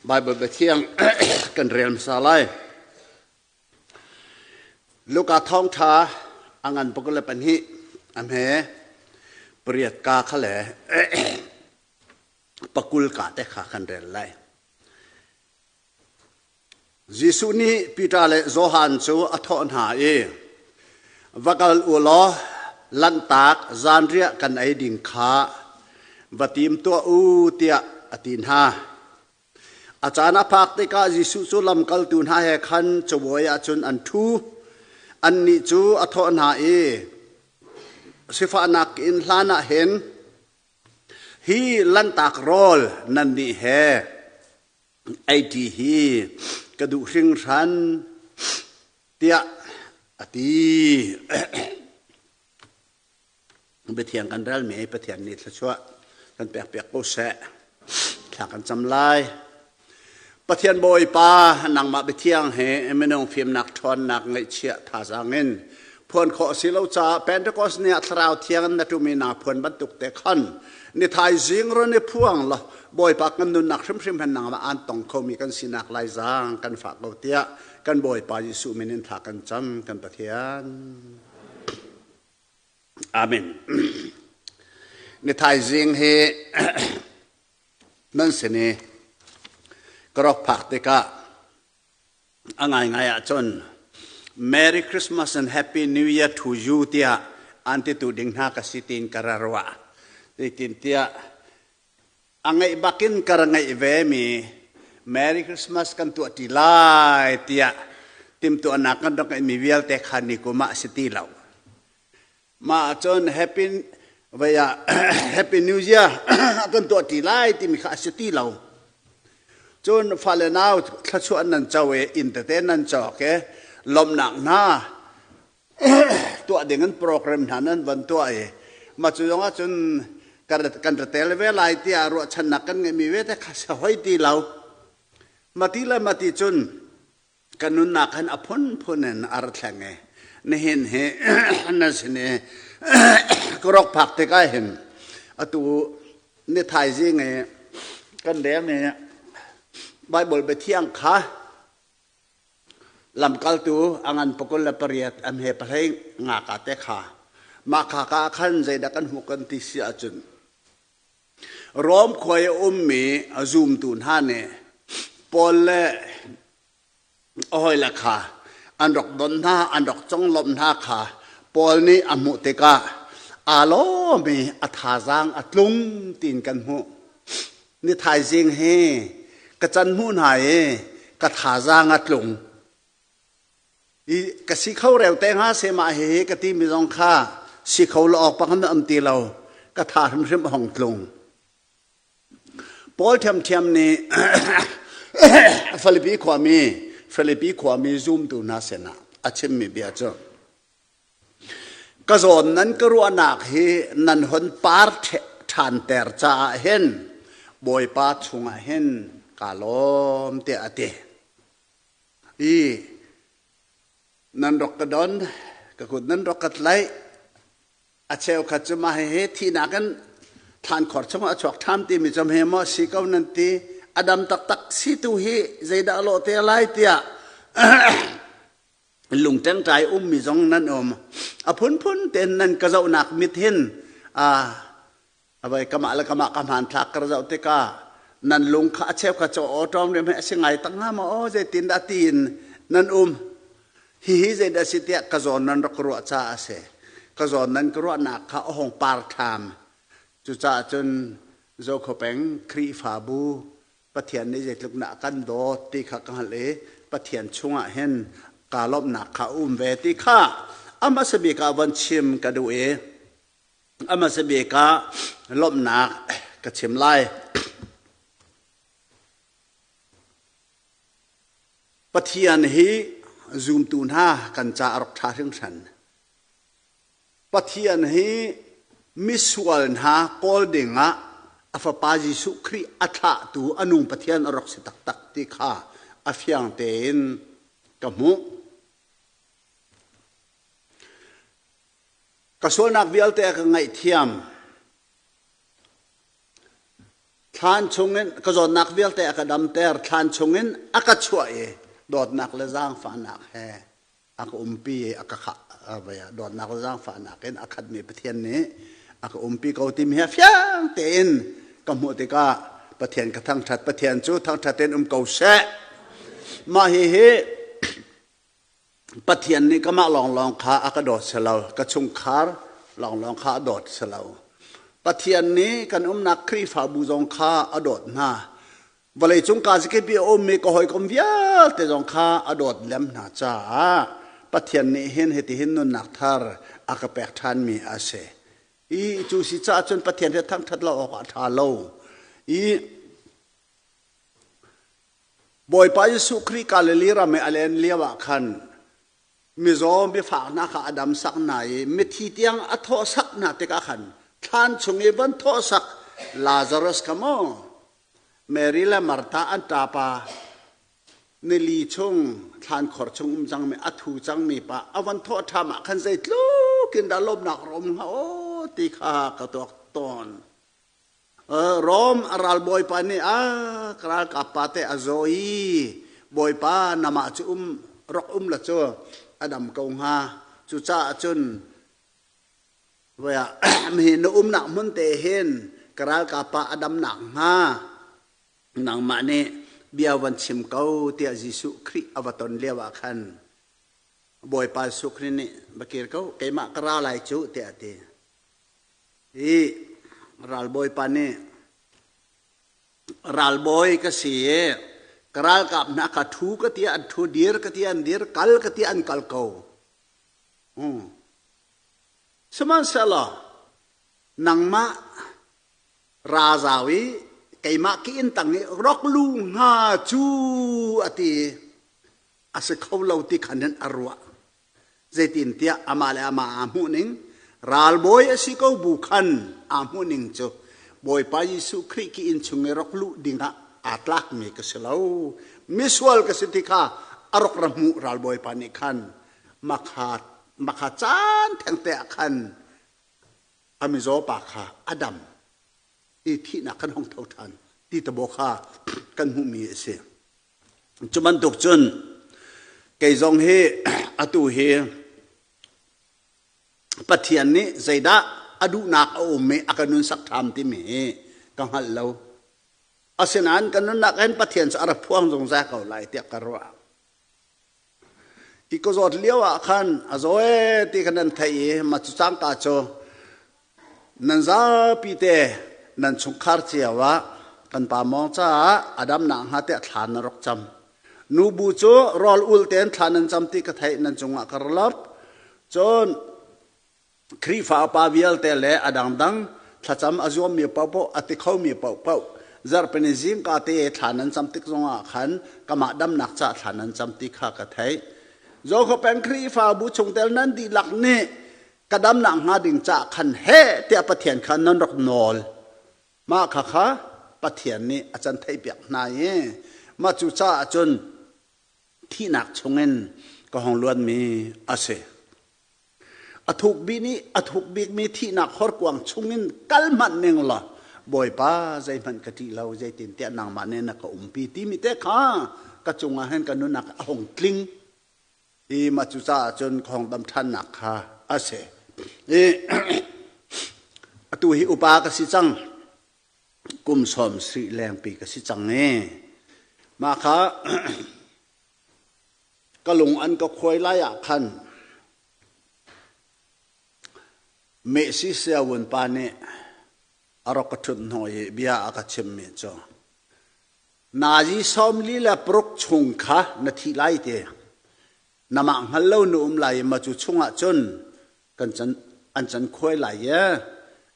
Bible biathiang kan rel hmasa lai. Luka thawngṭha a ngan 22 a hme pariat ka kha le pakul ka te kha kan rel lai. Jesuh nih Peter le Johan cu a thawh hna i, Va kal u law Lanhtak zanriah kan ei ding kha va tim tuah u, tiah a ti hna. A caan a phak tikah Jesuh cu lamkaltu hna he khan cabuai ah cun an ṭhu. Annih cu a thawh hna i, Sifahnak inn hlanah hin hi Lanhtak rawl nannih he eiṭi hi ka duh hringhran tiah a ti. Biathiang kan relmi Pathian nih thluachuah kan pekpiak ko seh. Thla kan cam lai. Pathian Bawipa, nangmah biathiang he minung fimnak ṭhawnnak ngaihchiah thazaang in phuan khawh a si lo caah Pentecost ni ah Thlarau Thiang in na ṭumi naa phuan bantuk te khan ni thaizing run i phuang law Bawipa kan nunnak hrimhrim hen nangmah aan tong khomi kan sinak lai zaang kan fah ko tiah kan Bawipa Jesuh min in thla kan cam kan Pathian. Amen. Ni thaizing hi nan sin i ka rak phak tikah a ngaingai ahcun Merry Christmas and Happy New Year to you tiah an titu ding hna ka si tiin ka ra ruah. Zeitintiah a ngeih bakin ka ra ngeih ve mi Merry Christmas kan tuah ṭi lai tiah timhtuahnak kan rak ngeihmi vialte kha ni kum ah a si ti lo. Mah ahcun Happy vei ah Happy New Year kan tuah ṭi lai timi kha a si ti lo. Cun fale nau thluachuah nan co i inn tete nan cawk i lawmhnak hna tuah ding in program hna nan van tuah i mah cu zong ahcun kan ra tel ve lai tiah ruahchannak kan ngeihmi ve te kha si hoi ti lo. Mati le mati cun Ka nunnak hin a phunphun in a ra thleng i nihin hi na sin i ka rak phak tikah hin atu ni thaizing i kan rel i Baibal biathiang kha lamkaltu a ngan 28 an he pahlei ngaka te kha mah kha ka khan zeidah kan hmuh kan ti si ahcun Rom khua i a ummi a zumtu hna nih Paul le a hawile kha an rak don hna, an rak conglawmh hna kha Paul nih a hmuh tikah aa lawm i a thazaang a tlung tiin kan hmuh. Ni thaizing hi ka can hmuh hna i ka thazaang a tlung. I ka si kho reu te hnga se mah hihi ka timi zong kha si kho lo awk bak an um ti lo. Ka tha hrimhrim a hong tlung. Paul ṭhiamṭhiam nih Filipi khuami Filipi khuami zumtu hna sinah a chimmi bia cu ka zawn nan ka ruahnak hi nan hon par ṭhanter caah hin Bawipa chungah hin kaa lawm tiah a ti. I nan rak ka don, ka kut nan rak ka tlaih, a cheukhat cu mah hihi thihnak in thlankhor chungah a chuak ṭhan timi cu hme maw si ko nan ti a dam taktak si tu hi zeidah lawh te lai tiah lungṭengṭai ummi zong nan um a phunphun tein nan ka zohnak mit hin a avai kamah le kamah ka hmanthlak ka zoh tikah nan lung kha a cheukhat cu awṭawm riam hi a si ngai tak hnga maw aw zeitin dah tiin nan um Hihi zeidah a si tiah ka zawn nan rak ruah caah a si. Ka zawn nan ka ruahnak kha a hung par ṭham. Cucaah cun Zokhua peng Khrihfabu Pathian nih zeitluk dah a kan dawt ti kha ka hngalh i Pathian chungah hin kaa lawmhnak kha a um ve ti kha a hmasa bik ah von chim ka duh i a hmasa bik ah lawmhnak ka chim lai. Pathian hi zumtu hna kan ca a rak ṭha hringhran. Pathian hi misual hna kawl dingah a Fapa Jesuh Khrih a thlahtu a nung Pathian a rak si taktak ti kha a fiang tein ka hmuh. Ka sualnak vialte a ka ngaihthiam. Thlan chungin ka zawtnak vialte a ka damter, thlan chungin a ka chuah i dawtnak le zaangfahnak he a ka umpi i a ka khah dawtnak le zaangfahnak in a khatmi Pathian nih a ka umpi ko timi he fiang tein ka hmuh tikah Pathian ka thangṭhat. Pathian cu thangṭhat in um ko seh. Mah hihi Pathian nih kamah lawnglawng kha a ka dawt si lo, ka chungkhar lawnglawng kha a dawt si lo. Pathian nih kan umnak Khrihfabu zong kha a dawt hna. Vawleicung kazakip i a ummi ka hawikom vialte zong kha a dawt lem hna caah Pathian nih hin hitihin nunnak thar a ka pek ṭhanmi a si. I cu si caah cun Pathian hi thangṭhat lo awk a ṭha lo. I Bawipa Jesuh Khrih Galilee ram i a len lio ah khan mizaw mifak hna kha a damsak hna i mithi tiang a thawhsak hna tikah khan thlan chung i van thawhsak Lazarus kha maw Mary le Martha an ṭapa nili chung thlankhor chung um cangmi a thu cangmi pa a van thawh ṭham ah khan zeitluk in dah lawmhnak a um hnga aw ti kha ka tuak tawn. Rom a ralbawipa nih a ka ralkap pa te a zaw i bawipa namah cu um rak um la cu a dam ko hnga. Cucaah cun voi ah hi na umnak hmun te hin ka ralkap pa a dam nak hnga nangmah nih bia van chim ko tiah Jesuh Khrih a va ton lio ah khan Bawipa Jesuh Khrih nih va kir ko keimah ka ra lai cu tiah a ti. Hi ralbawipa nih ralbawi ka si i ka ralkap hna kha ṭhu ka ti an ṭhu, dir ka ti an dir, kal ka ti an kal ko. Sihmanhsehlaw nangmah ra zau i keimah ki inn tang i rok lu hnga cu a ti a si kho lo ti khan in a ruah. Zeitintiah amah le amah aa hmuhning, ralbawi a si ko bu khan aa hmuhning cu Bawipa Jesuh Khrih ki inn chung i rak luh dingah aa tlakmi ka si lo. Misual ka si ti kha a rak ra hmuh ralbawipa nih khan makha, makha caan thengte ah khan a mizaw pa kha a dam i thihnak khan hong tho ṭhan ti tabaw kha kan hmuhmi a si. Cu bantuk cun kei zong hi atu hi Pathian nih zeidah a duhnak a um i a ka nunsak ṭham timi hi ka hngalh lo. Asinain ka nunnak hin Pathian cu a ra phuang zungzal ko lai tiah ka ruah. Hi ka zawt lio ah khan a zaw ee ti kha nan theih i mah cu cangka cu nan zapi te nan chungkhar cio ah kan pa mawng caah a dam nakhnga tiah thla na rak cam. Nubu cu rawl ul tein thla nan cam ti ka theih nan cungah ka ra lawp. Cun Khrihfa upa vialte le a dangdang thlacam a zuammi paohpaoh a ti khomi paohpaoh zarhpini zingka te thla nan cam tik zongah khan kamah damnak ca thla nan cam ti kha ka theih. Zokhua peng Khrihfabu chungtel nan dihlak nih ka damnak hnga ding ca khan he tiah Pathian kha nan rak nawl. Mah kha kha Pathian nih a can theihpiak hna i mah cu caah cun thihnak chungin ka hong luanmi a si. A thuk bik nih a thuk bikmi thihnak horkuang chungin kal hmanh ning law Bawipa zeihmanh ka ṭih lo zeitintiah nangmah nih na ka umpi timi te kha ka cungah hin ka nunnak a hung tling i mah cu caah cun ka hong dam ṭhannak kha a si. I atu hi upa ka si cang kum sawm sarih lengpi ka si cang i mah kha Ka lung an ka khuai lai ah khan Mehsi siawun pa nih a rak ka ṭhut hnawh i bia a ka chimmi cu nazi 46 chung kha na thi lai ti namah hngal lo na um lai i ma cu chungah cun kan can an can khuai lai i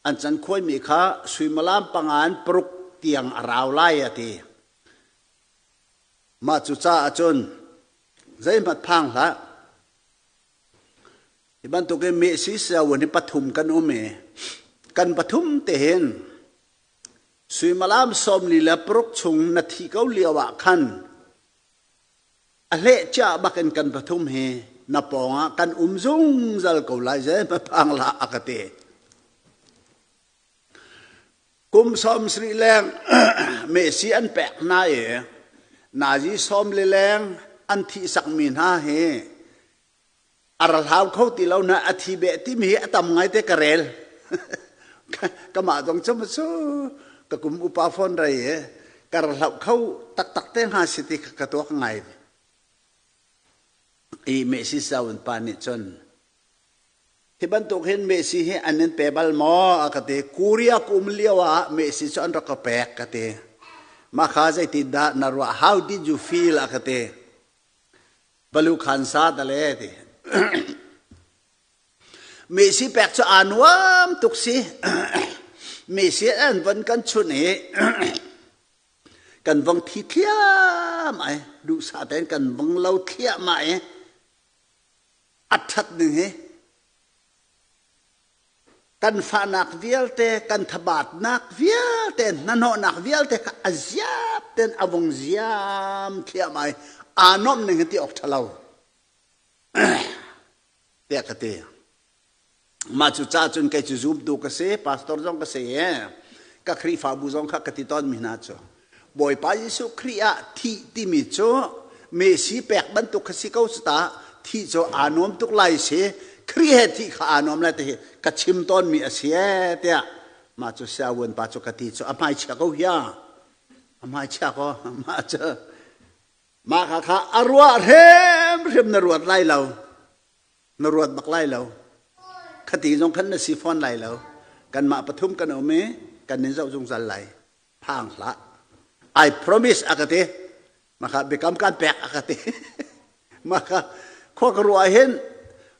an can khuaimi kha suimilam panga in paruk tiang a rau lai a ti. Mah cu caah cun zeihmanh phang hlah. Hi bantukin mehsi siaun hi pathum kan um i kan pathum te hin suimilam 46 chung na thih ko lio ah khan a hleh cia bakin kan pathum hi na pawngah kan um zungzal ko lai zeihmanh phang hlah a ka ti. Kum 70 leng Messi an pek hna i nazi sawm li leng an thihsakmi hna hi a ra hlau kho ti lo na a thi beh timi hi a tam ngai te ka rel. Kamah zong cu cu ka kum upa fawn rei i ka ra hlau kho taktak te hnga si ti ka tuak ngai. I Messi Saun pa nih cun Hi bantuk hin Messi hi an in pe bal maw? A ka ti. Korea ka um lio ah Messi cu an rak ka pek ka ti. Mah kha zeitin dah na ruah? How did you feel? A ka ti. Balu khan sa dale ti. Messi pek cu aa nuam tuk si. Messi an von kan chunh i kan vong thi thliahmah i duhsah tein kan vong lo thliahmah i A ṭhat ning hi kan fahnak vialte, kan thabatnak vialte, hnahnawhnak vialte kha a ziap tein a vung ziam thliahmah i aa nuamh ning hi ti awk ṭha lo tiah ka ti. Mah cu ca cun kei cu zumtu ka si, pastor zong ka si i ka Khrihfabu zong kha ka ti tawnmi hna cu Bawipa Jesuh Khrih ah thih timi cu Messi pek bantuk kha si ko cu ta thih cu aa nuam tuk lai si Khrih he thih kha aa nuam lai ti hi ka chim tawnmi a si ee tiah mah cu siavuan pa cu ka ti cu a hmai chia ko hia a hmai chia ko mah cu mah kha kha a ruah hrimhrim na ruat lai lo na ruat bak lai lo khati zong khan na si fawn lai lo kanmah pathum kan um i kan nin zoh zungzal lai phang hlah I promise a ka ti maka biakam kan pek a ka ti maka khua ka ruah hin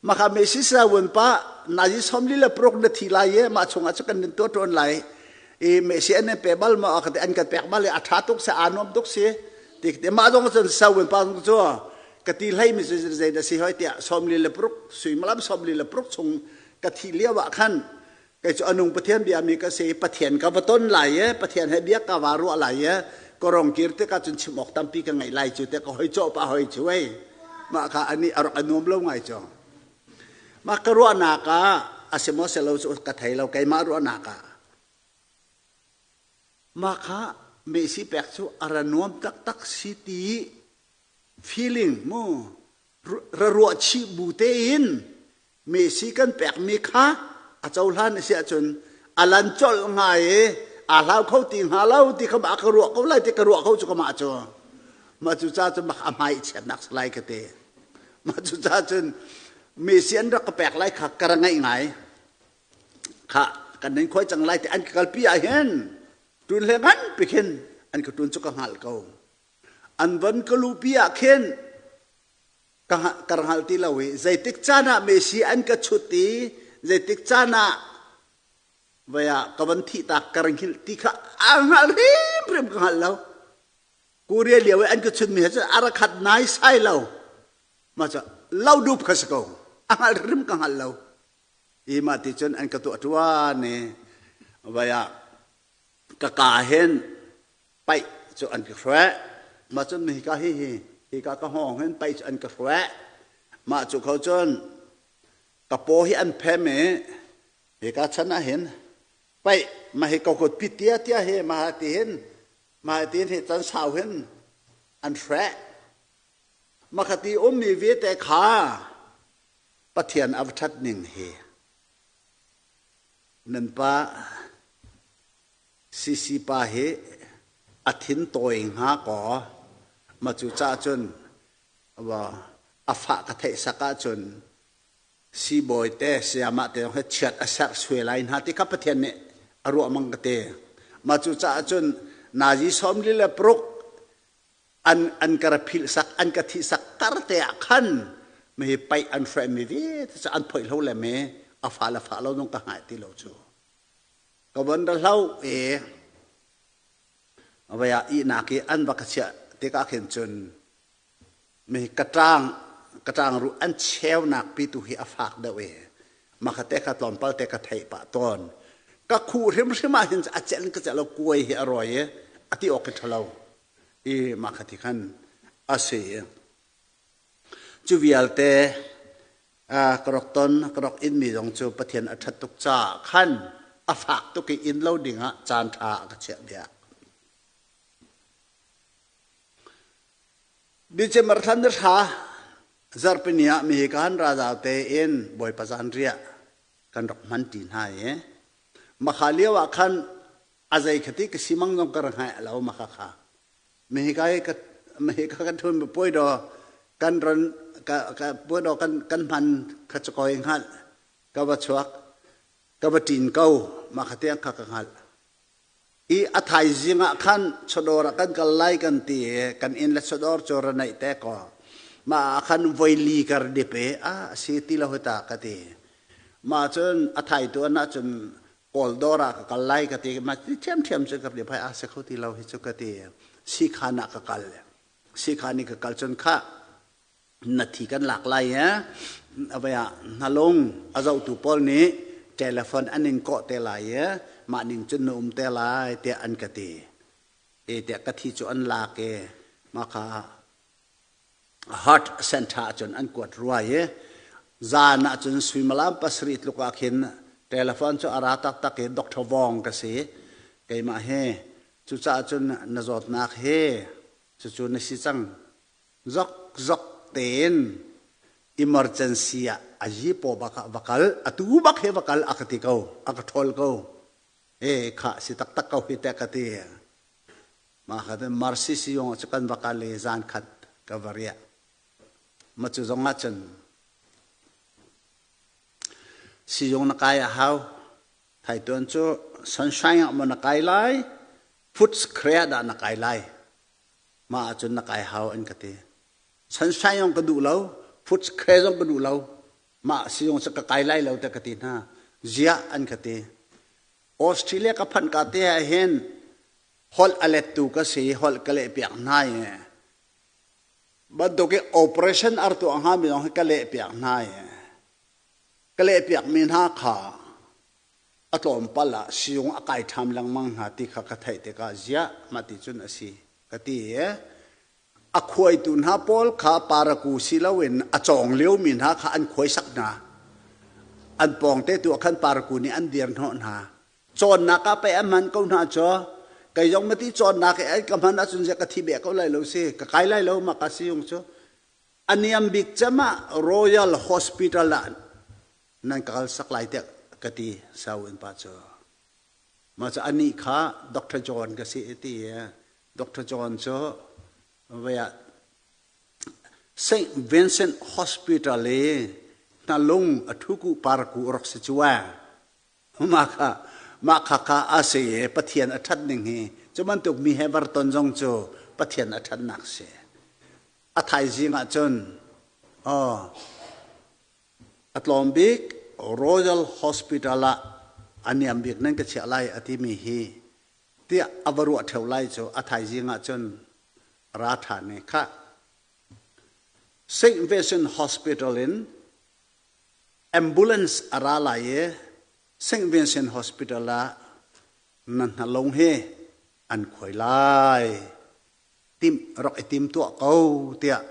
maka me si sa wun pa nazi somli le prok na thi lai ye ma chungah cu kan nin tuah tuan lai i me si an pe bal ma ka ti an kan pek bal i a tha tuk se a nuam tuk si ti ma zong cun sa wun pa zong cu ka ti hlei mi cu zei dah si hoi tiah 46 suimilam 46 chung ka thih lio ah khan kei cu anung Pathian bia mi ka si Pathian ka va ton lai e Pathian he bia ka va ruah lai e korong kir te ka cun chim awk tampi ka ngeih lai cu te ka hoi cawh pa hoi cu ei mah kha ani a rak a nuam lo ngai cu mah ka ruahnak ah a si maw si lo cu ka thei lo keimah ruahnak ah mah kha mesi pek cu a ra nuam taktak si ti feeling mu ra ruah chih bu tein Messi kan pekmi kha a cohlan a si ahcun a lan colh hnga i aa hlau kho ti hnga lo ti kha a ka ruah ko lai ti ka ruah ko cu ka mah cu mah cu ca cu mak a hmai chiatnak si lai ka ti mah cu ca cun Messi an rak ka pek lai kha ka ra ngaih ngai kha kan nin khoi cang lai ti an ka kalpi ah hin tun hle ngan pi khin an ka tun cu ka hngal ko An von ka lupi ah khin ka ka hngal ti lo i zeitik caan ah Messi an ka chut i zeitik caan ah vai ah ka van thih tak ka hngilh ti kha a hngal hrimhrim ka hngal lo. Korea lio i an ka chut mi he cun a ra khat nai sai lo. Mah cu lo dup kha si ko. A hngal hrim ka hngal lo. I mah ti cun an ka tuah tuan i vai ah ka ka hin paih cu an ka hruai. Mah cun hika hi hi hika ka hngawng hin paih cu an ka hruai. Mah cu kho cun ka paw hi an phem i hika chan ah hin paih mah hi kokot pi tia tia hi mah ti hin mah ti hin hi can sau hin an hruai. Makhati ummi vialte kha Pathian a va ṭhat ning hi nan pa CC pa hi a thin tawi hnga kaw ma cu ca cun a fah ka theih sak ahcun siibawi te sayamah te he chiat a serh suai lai hna ti kha Pathian nih a ruah mang ka ti. Ma cu caah cun nazi 46 an an ka ra philh sak an ka thih sak kar te ah khan mi paih an hruai mi vialte cu an phoih lo le me a fa le fa lo nung ka hngai ti lo cu. Ka von ra hlo i vai ah ihnak i an va ka chiah tikah khin cun mi ka ṭang ka ṭang ruh an cheunak pi tu hi a fak deuh i makha te kha tlawmpal te ka theih pah tawn. Ka khuh hrimhrim ah hin a celh in ka celh lo kuai hi a rawi i a ti awk hi ṭhalo i mah kha ti khan a si. Cu vialte ka rak ton ka rak inmi zong cu Pathian a ṭhat tuk caah khan. A fak tuk i inn lo dingah caan ṭha a ka chiah piak. December thla ni hra zarhpini ah mi kan razau tein Bawipa zanriah kan rak hman ṭi hna i makha lio ah khan a zei khati ka si mang zong ka ra hngai lo makha kha mi hi kai ka mi hi ka kan thun puai do kan ron ka ka puai do kan kan hman kha chu koi hngal ka va chuak ka va ṭin ko mah kha tiang kha ka hngalh I a thaizing ah khan chawdawr ah kan kal lai kan ti i kan inn le chawdawr cu ra naih te kaw mah ah khan voili kar dip i a si ti lo hi ta ka ti. Mah cun a thai tuan ahcun kawl dawr ah ka kal lai ka ti mah ti ṭhiamṭhiam cu ka dip hai a si kho ti lo hi cu ka ti. Sikhan ah ka kal. Sikhan i ka kal cun khah na thi kan lak lai e avai ah hnalung a zohtu pawl nih telephone an in kawh te lai e mah ning cun na um te lai tiah an ka ti e tiah ka thi cu an lak e mah kha heart center ah cun an kuat ruai i zan ah cun suimilam pasarih tluk ah khin telephone cu a ra taktak i Dr. Wong ka si keimah he cucaah cun na zawtnak he cucu na si cang Zokzok tein emergency ah a yi paw bak ah va kal, atu bak hi va kal a ka ti ko, a ka ṭhawl ko. E khah si taktak ko hi teh ka ti. Mah kha Mercy siyong cu kan va kal i zan khat ka va riah. Ma cu zong ah cun siyong na kai a hau. Thaituan cu sunshine ah maw na kai lai, Footscray ah dah na kai lai. Mah ahcun na kai hau an ka ti. Sunshine zong ka duh lo, Footscray zong ka duh lo. Mah sizung cu ka kai lai lo te ka ti hna. Ziah an ka ti. Australia ka phanh ka te ah hin holh a lettu ka si, holh ka leh piak hna i bantuk i operation ar tuah hnga mi zong hi ka leh piak hna i ka leh piak mi hna kha A tlawmpal ah siung a kai ṭham lengmang hna ti kha ka theih tikah ziah mah ti cun a si ka ti i a khuaitu hna pawl kha paraku si loin a cawng liomi hna kha an khuaisak hna. An pawngte tu ah khan paraku nih an dir hnawh hna. Cawnnak ah pei a hman ko hna cu. Kei zong mati cawnnak i ka hman ahcun ziah ka thi beh ko lai lo si. Ka kai lai lo mah ka siung cu. A niam bik cem ah Royal Hospital ah nan ka kal sak lai tiah ka ti sau in pa cu mah cu anih kha Dr. John ka si ti Dr. John cu vei ah St. Vincent Hospital i hnalung a thuku parku rak si cu mah kha mah kha kha a si i Pathian a ṭhat ning hi cu bantuk mi he var ton zong cu Pathian a ṭhatnak si a thaizing ah cun oh A tlawm bik Royal Hospital ah a niam bik nan ka chiah lai a timi hi tiah a va ruah ṭheo lai cu a thaizing ah cun ra ṭhan i khah St. Vincent Hospital in ambulance a ra lai i St. Vincent Hospital ah na hnalung hi an khuai lai tim rak i tim tuah ko tiah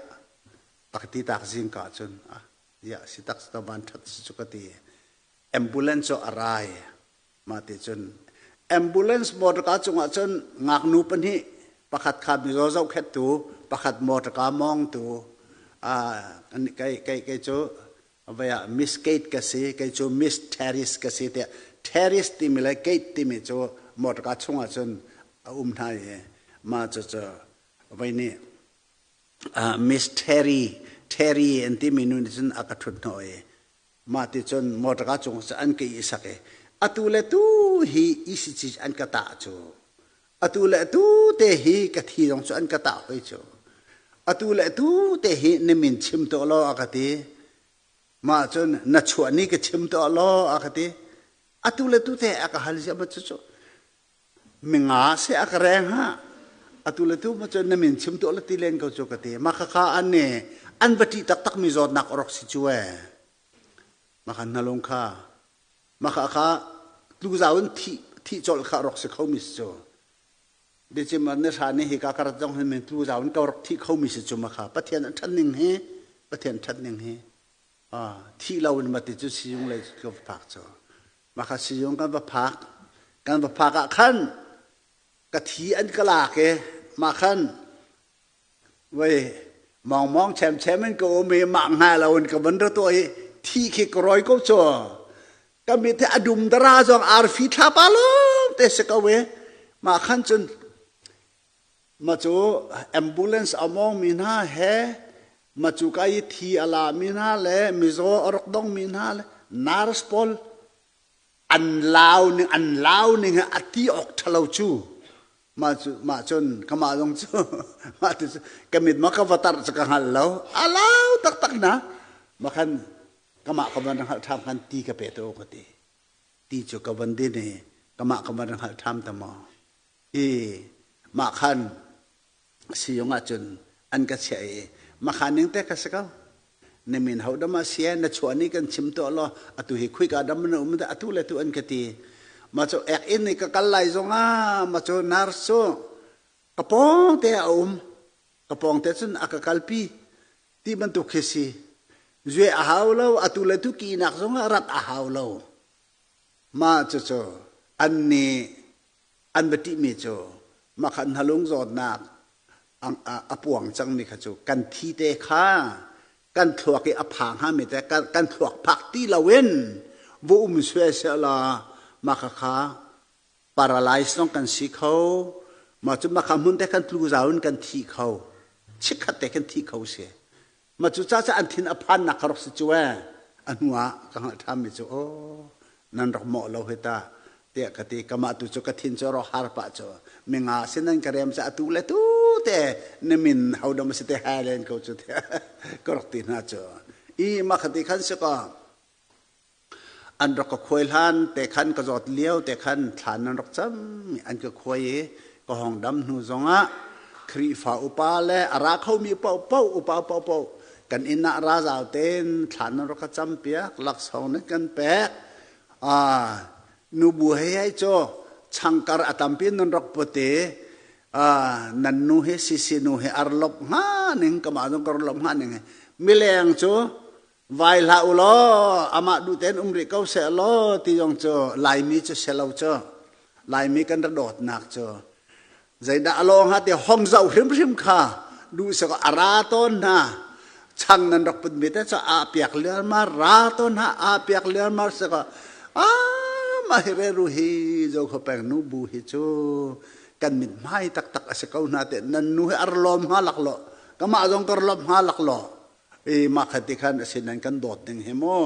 a ka ti tak zingka cun ah ya si tak si van that si cu ka ti ambulance cu a rai mah ti cun ambulance motor ka cungah cun ngaknu pahnih pakhat kha mizaw zohkhettu pakhat motor ka mawngtu kei kei kei cu vai ah Miss Kate ka si kei cu Miss Terris ka si tiah Terris timi le Kate timi cu motor ka chungah cun a um hna i mah cu cu vai nih Miss Terry Terry an timi nu nih cun a ka ṭhut hnawh i mah ti cun motor cung cu an ka ihsak i atu le tu hi ECG an ka tah cu atu le atu te hi ka thi zong cu an ka tah hoi cu atu le atu te hi na min chim tuah law a ka ti mah cun na chuah ni ka chim tuah law a ka ti atu le tu te a ka hal ziah ma cu cu minga se a ka reng ha atu le tu ma cun na min chim tuah la ti len ko cu ka ti mah khakha an ne an va ṭih taktak mi zawtnak orok si cu e mah khan na lung kha mah kha kha tluzau in thih thih colh kha rak si kho mi si cu biachim ne hra ni hi ka karat zong hin men tluzau in ka rak thih kho mi si cu ma kha pathian a ṭhat ning hi pathian ṭhat ning hi thih lo in ma ti cu sizung lei ka va phak cu mah kha sizung kan va phak. Kan va phak ah khan ka thi an ka lak i mah khan voi mawngmawng chem in ka um i mah hnga lo in ka van ra tuah i thi khi ka roi ko cu. Ka mit hi a dum dara zong arfi thlapa lawng te si ko i mah khan cun ma cu ambulance a mawng mi hna he ma cu ka i thi a la mi hna le mizaw a rak dong mi hna le nurse pawl an lau ning an lau ning he a ti awk ṭhalo cu. Mah cu mah cun kamah zong cu mah ti cu ka mit ma ka va tar cu ka hngal lo. A lau taktak na. Ma khan kamah ka van hngalh ṭham khan ti ka pe te ka ti. Ti cu ka van din i kamah ka van hngalh ṭham ta maw. I mah khan siyung ahcun an ka chiah i makha ning te ka si ko. Na min ho dam ah sia na chuah ni kan chim tuah law atu hi khuika dam na um dah atu le tu an ka ti. Ma cu ek inn i ka kal lai zong ah ma cu nurse cu ka pawng te a um. Ka pawng te cun a ka kalpi ti bantuk khi si. Zue a hau lo atu le tu kinak zong ah rat a hau lo. Mah cucu an nih an va ṭihmi cu mah kha hnalung zawtnak a puang cangmi kha cu kan thi te kha kan thluak i a pha hngami te kan thluak phak ti loin va um sual sehlaw mah kha kha paralyze zong kan si kho. Mah cu mah kha hmun te khan tlu zau in kan thi kho, chikkhat te kan thi kho si. Mah cu ca an thin a phannak kha rak si cu ee. A hnu ah ka hngalh ṭhanmi cu aw nan rak mawh lo hi ta tiah ka ti. Kamah tu cu ka thin cu rak har pah cu. Minga sin nan ka rem ca atu le tu te na min ho dam si te hai len ko cu tiah ka rak ti hna cu. I mah kha ti khan si kaw An rak ka khuai hlan te khan ka zawt lio te khan thlan nan rak cam an ka khuai i ka hong dam hnu zongah Khrihfa upa le a ra khomi paohpaoh upa paohpaoh kan inn ah ra zau tein thlan nan rak ka cam piak laksawng nan kan pek. Nubu hei hei cu changkar a tampi nan rak put i nan nu hi sisi nu hi ar lop hnga ning kamah zong ka lop hnga ning mileng cu Vai hlah u law amah duh tein um rih ko seh law ti zong cu Laimi cu si lo cu. Laimi kan ra dawtnak cu zeidah a lawng ha ti hong zoh hrimhrim kha duh seh a ra tawn hna. Chang nan rak put mi te cu a piak liarmar ra tawn hna a piak liarmar se ko a mah hi re ru hi zo kho peng nu bu hi cu kan mit hmai taktak a si ko hna te nan nu hi ar lawm hnga lak lo kamah zong kar lawm hnga lak lo I mah kha ti khan a sin an kan dawt ding hi mu.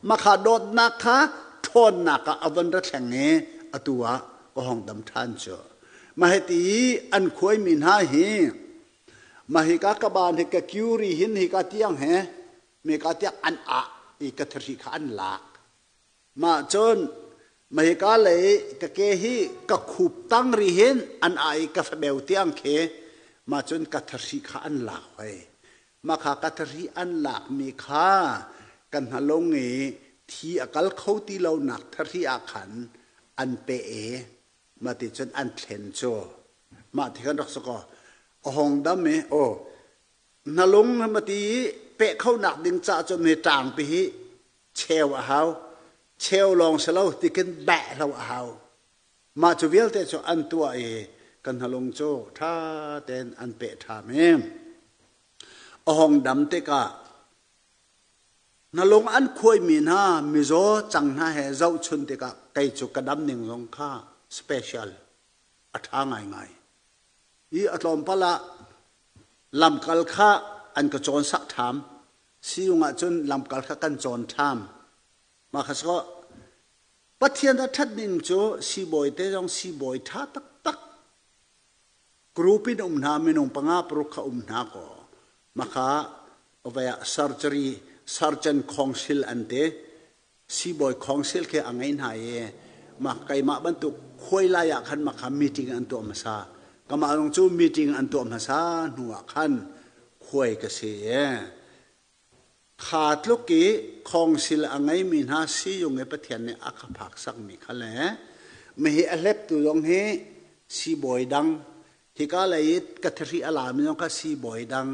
Mah kha dawtnak kha ṭhawnnak ah a von ra thleng i atu ah ka hong dam ṭhan cu. Mah hiti i an khuaimi hna hi mah hika ka ban hi ka kiuri hin hika tiang he meka tiang an ah i ka thahri kha an lak. Mah cun mah hika lei ka ke hi ka khup tang ri hin an ah i ka fabeu tiang khi mah cun ka thahri kha an lak hoi. Mah kha ka thahri an lakmi kha ka hnalung i thi a kal kho ti lonak thahri ah khan an peh i mah ti cun an thlen cu. Mah ti khan rak si kaw a hong dam i aw hnalung ma ti i peh khonak ding caah cun mi ṭangpi hi cheu a hau. Cheu lawng si lo tikin beh lo a hau. Mah cu vialte cu an tuah i kan hnalung cu ṭha tein an peh ṭham i a hong dam tikah hnalung an khuaimi hna mizaw cang hna he zohchun tikah kei cu ka dam ning zong kha special a ṭha ngaingai. I a tlawmpal ah lamkal kha an ka cawnsak ṭham. Siung ah cun lamkal kha kan cawn ṭham. Mah kha sawh Pathian a ṭhat ning cu siibawi te zong siibawi ṭha taktak group in um hna minung panga paruk kha um hna kaw maka ovai ah surgery surgeon council an ti siibawi council khi a ngei hna i mah keimah bantuk khuai lai ah khan maka meeting an tuah hmasa kamah zong cu meeting an tuah hmasa hnu ah khan khuai ka si i Kha tluk i khawngsil a ngeimi hna siung i Pathian nih a ka phaksakmi kha le mihi a hleptu zong hi siibawi dang, hika lei i ka thahri a lami zong kha siibawi dang,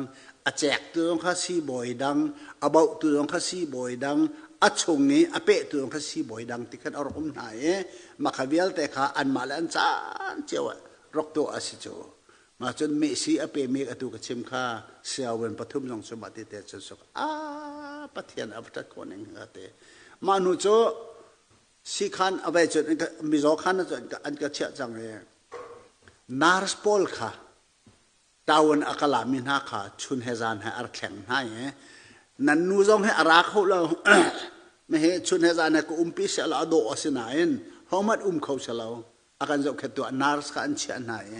a cektu zong kha siibawi dang, a bohtu zong kha siibawi dang, A chung i a pehtu kha siibawi dang ti khan a rak um hna i mah kha vialte kha anmah le an caan cio ah rak tuah a si cu. Mah cun mehsi a pemi atu ka chim kha siawen pathum zong cu mah ti te cun suk a Pathian a va ṭhat khawh ning ka ti. Mah hnu cu sikhan a vai cun mizaw khan an ka chiah cang i nurse pawl kha town a ka lami hna kha chun he zan he a rak thleng hna i nan nu zong hi a ra kho lo hi chun he zan he ka umpi seh lo a dawh a si nain hohmanh um kho si lo a kan zohkhentu ah nurse kha an chiah hna i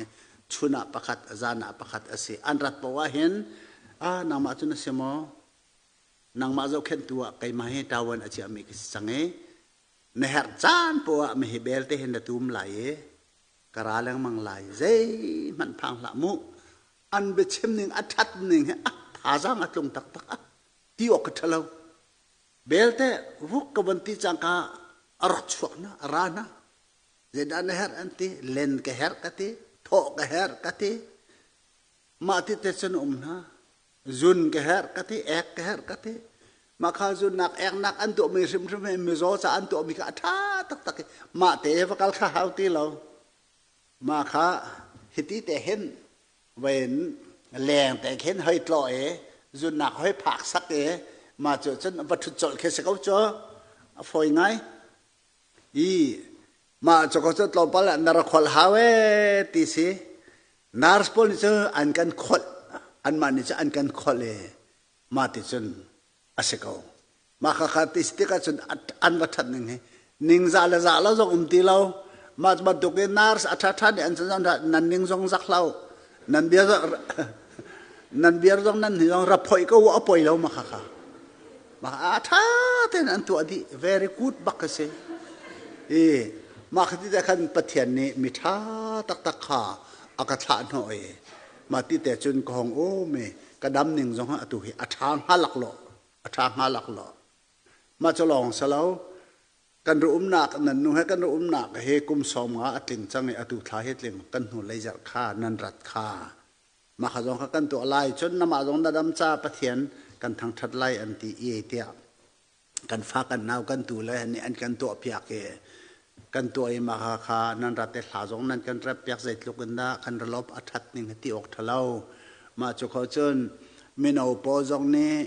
chun ah pakhat zan ah pakhat a si an rat paoh ah hin ah nangmah cu na si maw nangmah zohkhenhtu ah keimah hi ṭawan a chiahmi ka si cang i na herh caan poah ah mihi belte hin na tum lai i ka ra lengmang lai zeihmanh phang hlah mu an biachim ning a ṭhat ning hi a thazaang a tlung taktak a ti awk ka ṭhalo belte vuk ka von ti cangka a rak chuak na a ra na zeidah na herh an ti len ka herh ka ti thawh ka herh ka ti mah ti te cun um hna zun ka herh ka ti ek ka herh ka ti mah kha zunnak eknak an tuahmi hrimhrim hi mizaw ca an tuahmi kha a ṭha taktak i mah te va kal kha hau ti lo mah kha hiti te hin vein leng te khin hoi tlaw i zunnak hoi phak sak i mah cu cun va ṭhut colh khi si ko cu a fawi ngai i mah cu ko cu tlawmpal ah na ra kholh hau ee ti si nurse pawl nih cun an kan kholh anmah nih cun an kan kholh i mah ti cun a si ko mah kha ti si tikah cun an va ṭhat ning hi ningzah le zah lo zong um ti lo mah bantuk in nurse a ṭha ṭha nih an cun nan ning zong zak hlah nan bia nan biar zong nan hi zong ra phoih ko a poi lo ma kha kha mah a ṭha tein an tuah dih very good bak a si i mah kha ti te khan Pathian nih mi ṭha taktak kha a ka thlah hnawh i mah ti te cun ka hong um i ka dam ning zong atu hi a ṭha hnga lak law a ṭha hnga lak law mah cu lawng si lo kan ru umnak nan nu he kan ru umnak hi kum sawm nga a tling cang i atu thla hi tling kan hnu lei zarh kha nan rat kha mah kha zong kha kan tuah lai cun namah zong na dam ca Pathian kan thangṭhat lai an ti i tiah kan fa kan nau kan tu le nih an kan tuah piak i kan tuah i mah kha kha nan rat i hla zong nan kan rep piak zeitluk in dah kan ralop a ṭhat ning ti awk ṭhalo mah cu kho cun mino pawl zong nih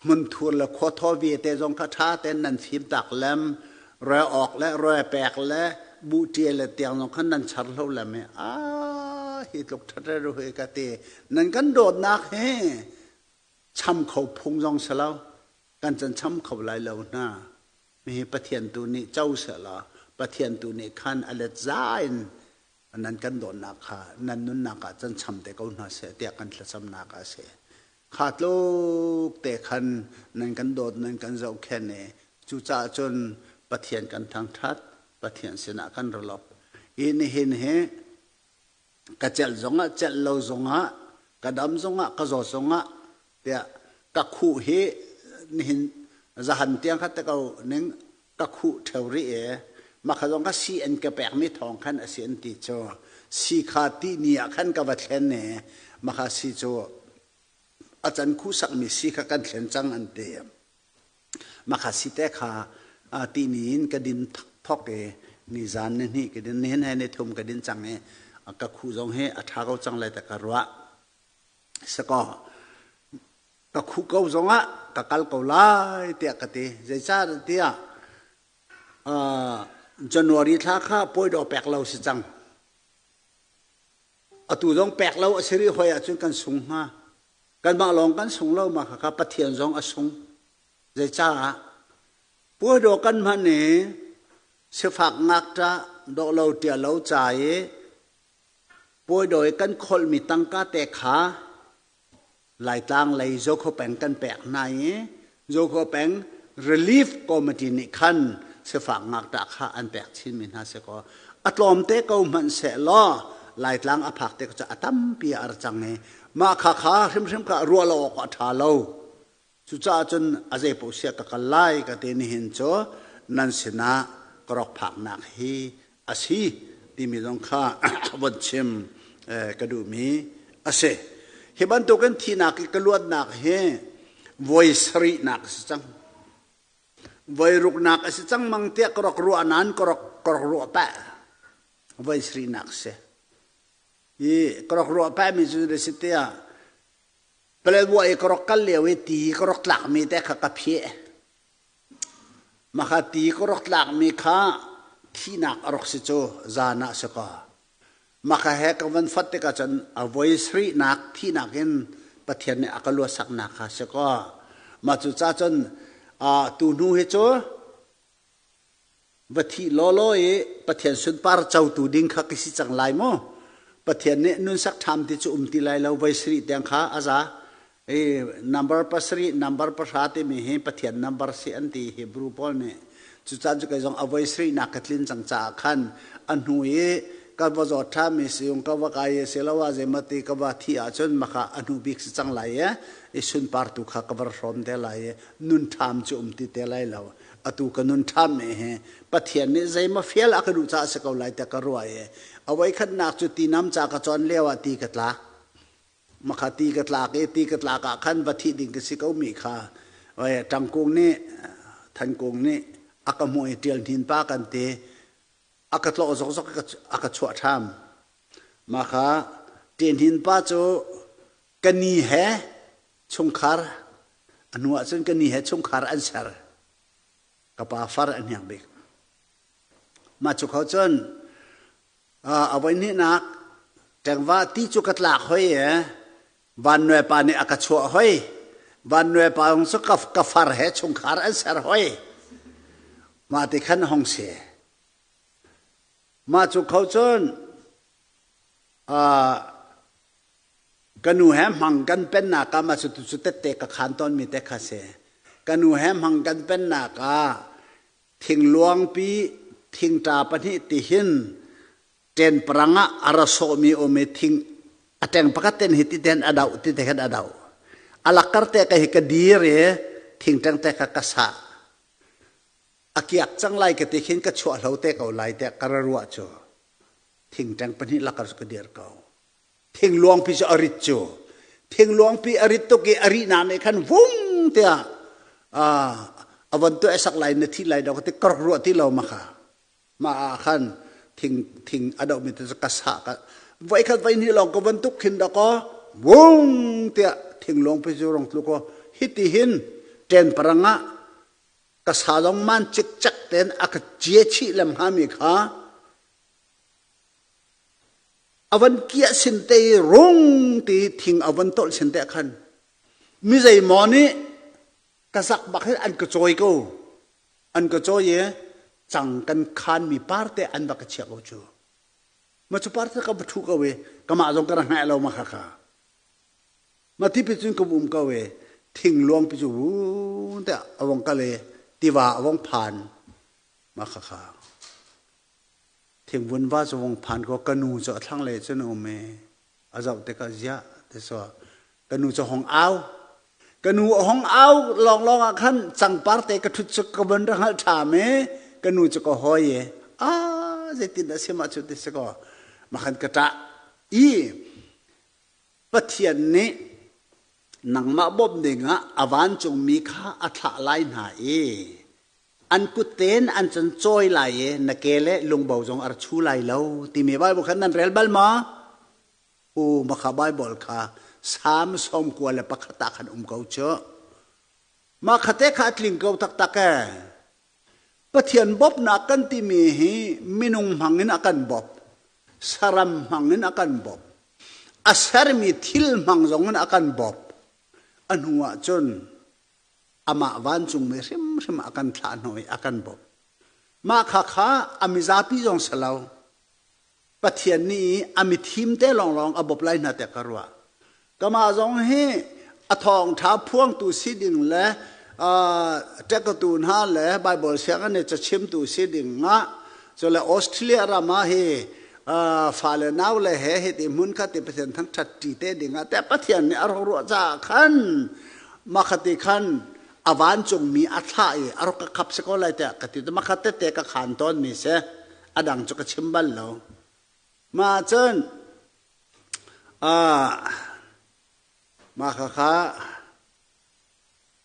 hmunthur le khuathaw vialte zong kha ṭha tein nan fim tak lem re awk le re pek le buh ṭial le tiang zong khan nan char lo lem i a hi tluk ṭhat re ru hi ka ti nan kan dawtnak hi cham kho phung zong si lo kan can cham kho lai lo hna mi Pathian tu nih co sehla Pathian tu nih khan a let za in nan kan dawtnak kha nan nunnak ah can cham te ko hna seh tiah kan thlacamnak ah si kha tluk te khan nan kan dawt nan kan zohkhenh i cucaah cun Pathian kan thangṭhat Pathian sinah kan ralop i nihin hi ka celh zongah celh lo zongah ka dam zongah ka zaw zongah tiah ka khuh hi nihin zahan tiang kha te ko ning ka khuh ṭheo rih i mah kha zong kha si an ka pekmi thawng khan a si an ti cu si kha ti ni ah khan ka va thlen i mah kha si cu a can khuh sakmi si kha kan thlen cang an ti mah kha si te kha ti ni in ka din thok i nizan ni hnih ka din nihin he ni thum ka din cang i ka khuh zong hi a ṭha ko cang lai ta ka ruah sakaw ka khuh ko zongah ka kal ko lai tiah ka ti zeicah tiah January thla kha pawidaw pek lo si cang atu zong pek lo a si rih hoi ahcun kan sung hnga kanmah lawng kan sung lo ma kha Pathian zong a sung zeicah puaidaw kan hman i sifak ngakṭah dawh lo ṭia lo ca i puaidaw i kan kholhmi tangka te kha Laitlang lei Zokhua peng kan pek hna i Zokhua peng Relief Committee nih khan sifak ngakṭah kha an pek chinmi hna si kaw a tlawmte ko hmanh seh law Laitlang a phak te cu a tampi a ar cang i mah kha kha hrimhrim kha ruah lo awk a ṭha lo. Cucaah cun a zeipaoh sia ka kal lai ka ti nihin cu nan sinah ka rak phaknak hi a si timi zong kha von chim ka duhmi a si. Hi bantukin thihnak i ka luatnak hi voi sarihnak a si cang. Voi ruknak a si cang mang tiah ka rak ruah nain ka rak ka rak ruah pah. Voi sarihnak a si. I ka rak ruah pahmi cu na si tiah Paletwa i ka rak kal lio i ti ka rak tlakmi te kha ka pheh. Mah ti ka rak tlakmi kha thihnak a rak si cu zan ah si kaw. Mah he ka van fat tikah cun a voi sarihnak thihnak in Pathian nih a ka luatsaknak kha si kaw. Mah cu ca cun tu hnu hi cu Va thih lawlaw i Pathian sunpar cotu ding kha ka si cang lai mu. Pathian nih nunsak ṭham ti cu um ti lai lo voi sarih tiang kha a za. I number pasarih, number pahra timi hi Pathian number si an ti Hebrew pawl nih. Cucaan cu kei zong a voi sarihnak ka tlin cang caah khan a hnu i ka va zawt ṭhami siung ka va kai i siloah zeimati ka va thih ahcun maka a hnu bik si cang lai i i sunpar tu kha ka va hrawm te lai i nun ṭham cu um ti te lai lo. Atu ka nun ṭham me hi Pathian nih zeimaw fial a ka duh caah a si ko lai tiah ka ruah i a voikhatnak cu tinam ca ka cawn lio ah ti ka tlak. Makha ti ka tlak i ti ka tlak ah khan va thih ding ka si ko mi kha oi ṭangkung nih Thankung nih a ka hmuh i ṭial hnin pa kan ti a ka tlawh zokzok a ka chuah ṭham. Mah kha ṭial hnin pa cu ka ni he chungkhar a hnu ahcun ka ni he chungkhar an ser ka pa far a hniang bik mah cu kho cun a voi hnihnak ṭengva ti cu ka tlak hoi e van nue pa nih a ka chuah hoi van nue pa hong cu ka, ka far he chungkhar an ser hoi mah ti khan hong si mah cu kho cun Ka nu he hmang kan pennak ah mah cu tu cu tette ka khaan tawnmi te kha si. Ka nu he hmang kan pennak ah thingluangpi thingṭa pahnih tihin ṭen parang ah a ra sawhmi um i thing a ṭeng pakhat ten hi ti ten a doh ti te khan a doh. A lakkar te ka hi ka dir i thingṭeng te kha ka sah. A kiak cang lai ka ti khin ka chuah hlo te ko lai tiah ka ra ruah cu thingṭeng pahnih lakar cu ka dir ko. Thingluangpi cu a rit cu. Thingluangpi a rit tuk i a rihnak nih khan vung tiah a von tuah sak lai na thi lai do ka ti ka rak ruah ti lo ma kha. Mah ah khan thing thing a dohmi te cu ka sah ka voi khat voi hnih lawng ka von tuk khin dakaw vung tiah thingluangpi cu rong tlu kaw hiti hin ṭen parang ah ka sa zong man cikcek tein a ka cie chih lem hngami kha A van kiah sin te i rung ti thing a van tolh sin te khan mi zeimaw nih ka zak bak hin an ka cawi ko. An ka cawi i cang kan khan mi par te an va ka chiah ko cu. Ma cu par te ka va thu ko i kamah zong ka ra hngaih lo ma kha kha. Ma ti pi cun ka um ko i thing luang pi cu vun te a vong kal i tiva a vong phan ma kha kha. Thingvun va cu vung phan kaw ka nu cu a thlanglei cun a um i a zoh tikah ziah ti sua ka nu cu hong au. Ka nu a hong au lawnglawng ah khan cangpar te ka ṭhut cu ka von ra hngalh ṭham i ka nu cu ka hawi i a zeitin dah si mah cu ti si kaw mah khan ka ṭah i Pathian nih nangmah bawmh dingah a vancungmi kha a thlah lai hna i an kut tein an cun cawi lai i na ke le lungbo zong a ra chu lai lo timi Bible kha nan rel bal maw? U makha Bible kha Salm 91 ah khan um ko cu. Mah khate kha a tling ko taktak ee. Pathian bawmhnak kan timi hi minung hmangin a kan bawmh, saram hmangin a kan bawmh, a sermi thil hmang zongin a kan bawmh. A hnu ah cun amah vancungmi hrimhrim a kan thlah hnawh i a kan bawmh. Mah kha kha a mizapi zong si lo. Pathian nih a mithim te lawnglawng a bawp lai hna tiah ka ruah. Kamah zong hi a thawngṭha phuangtu si ding le ṭekatu hna le Baibal sianginn i cachimtu si ding ah cule Australia ram ah hi fale nau le he hiti hmun khat i Pathian thangṭhat ṭi te ding ah tiah Pathian nih a rak ruah caah khan makhati khan a vancungmi a thlah i a rak ka khap si ko lai tiah ka ti. Makhat tete ka khaan tawnmi si. A dang cu ka chim bal lo. Mah cun mah khakha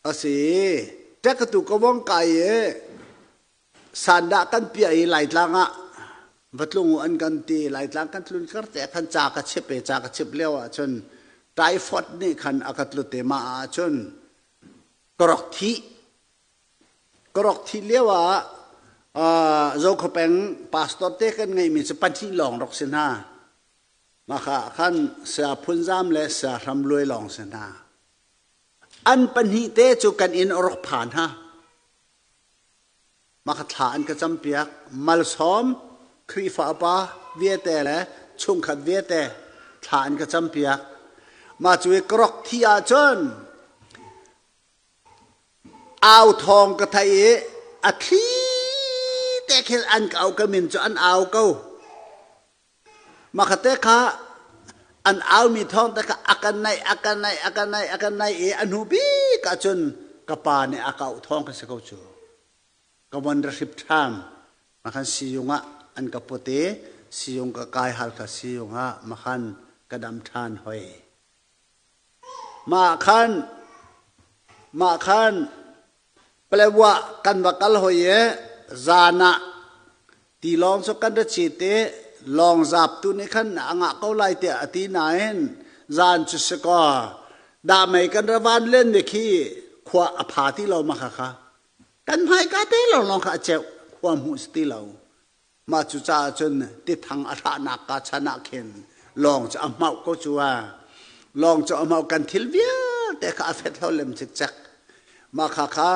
a si. Ṭek atu ka vong kai i sandah kan piah i Laitlang ah va tlung u an kan ti. Laitlang kan tlun kar te khan ca ka chip i ca ka chip lio ah cun typhoid nih khan a ka tlut i mah ah cun ka rak thih. Ka rak thih lio ah Zokhawpeng pastor te kan ngeihmi cu pahnih lawng rak si hna. Mah kha khan saya Phunzam le saya Hram Luai lawng si hna. An pahnih te cu kan inn a rak phan ha. Mah kha thla an ka campiak. Malsawm, Khrihfa upa vialte le chungkhat vialte thla an ka campiak. Mah cu i ka rak thih ahcun au thawng ka theih i a thli te khin an ka au ka min cu an au ko. Mahkate kha an aumi thawng te kha a kan naih, a kan naih, a kan naih, a kan naih i a hnu bik ahcun ka pa nih a ka auh thawng ka si ko cu. Ka von ra hrip ṭhan. Makhan siyung ah an ka put i siyung ka kai Halkha siyung ah makhan ka dam ṭhan hoi. Mah khan mah khan Paletwa kan va kal hoi i zan ah tilawng cu kan ra cit i lawng zaptu nih khan a ngah ko lai tiah a ti nain zan cu si kaw dahmei kan ra van len mi khi khua a pha ti lo ma kha kha kan hmaika te lawnglawng kha a ceuh khua hmuh si ti lo. Mah cu caah cun tithang a hrahnak ka chan ah khin lawng cu a hmauh ko cu a lawng cu a hmauh kan thil vialte kha a fet hlo lem cikcek. Mah kha kha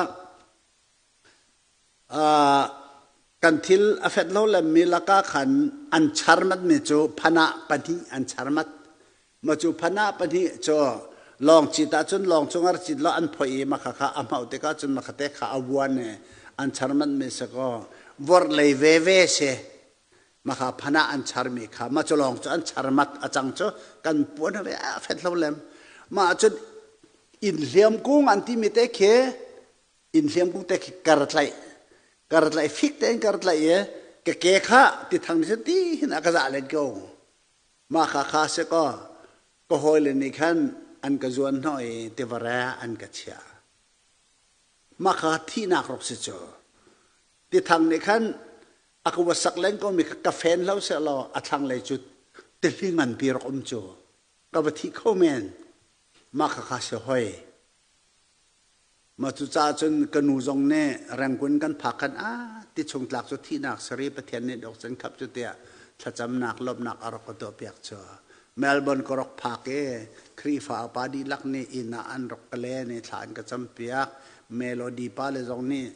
kan thil a fet lo lemmi lakah khan an charmat mi cu phanah pahnih an charmat. Mah cu phanah pahnih cu lawng cit ahcun lawng cung ar cit law an phoih i mah kha a hmauh tikah cun mah te kha a vuan i an char manh mi si kaw vorh lei veve si mah kha phanah an charmi kha mah cu lawng cu an char mat a cang cu kan puan ve a fet lo lem mah cun inn hliam kung an timi te khi inn hliam kung te khi kar tlaih kar tlaih fik tein kar tlaih i ka ke kha ti thang ni ti hin a ka za len ko. Mah kha kha si kaw ka hawile nih khan an ka zuan hnawh i tivare ah an ka chiah. Mah kha thihnak ruk si cu. Tithang nih khan a ka va sak len komi kha ka fen hlo sehlaw a thlanglei cu tihli nganpi rak um cu. Ka va thi kho men. Mah kha kha si hoi. Mah cucaah cun ka nu zong nih Rangoon kan phak khan ah ti chung tlak cu thihnak sari Pathian nih dawk cun khap cu tiah thlacamnak lawmhnak a rak ka tuahpiak cu. Melbourne ka rak phak i Khrihfa upa dihlak nih inn ah an rak ka len i thla an ka campiak. Melody pa le zong nih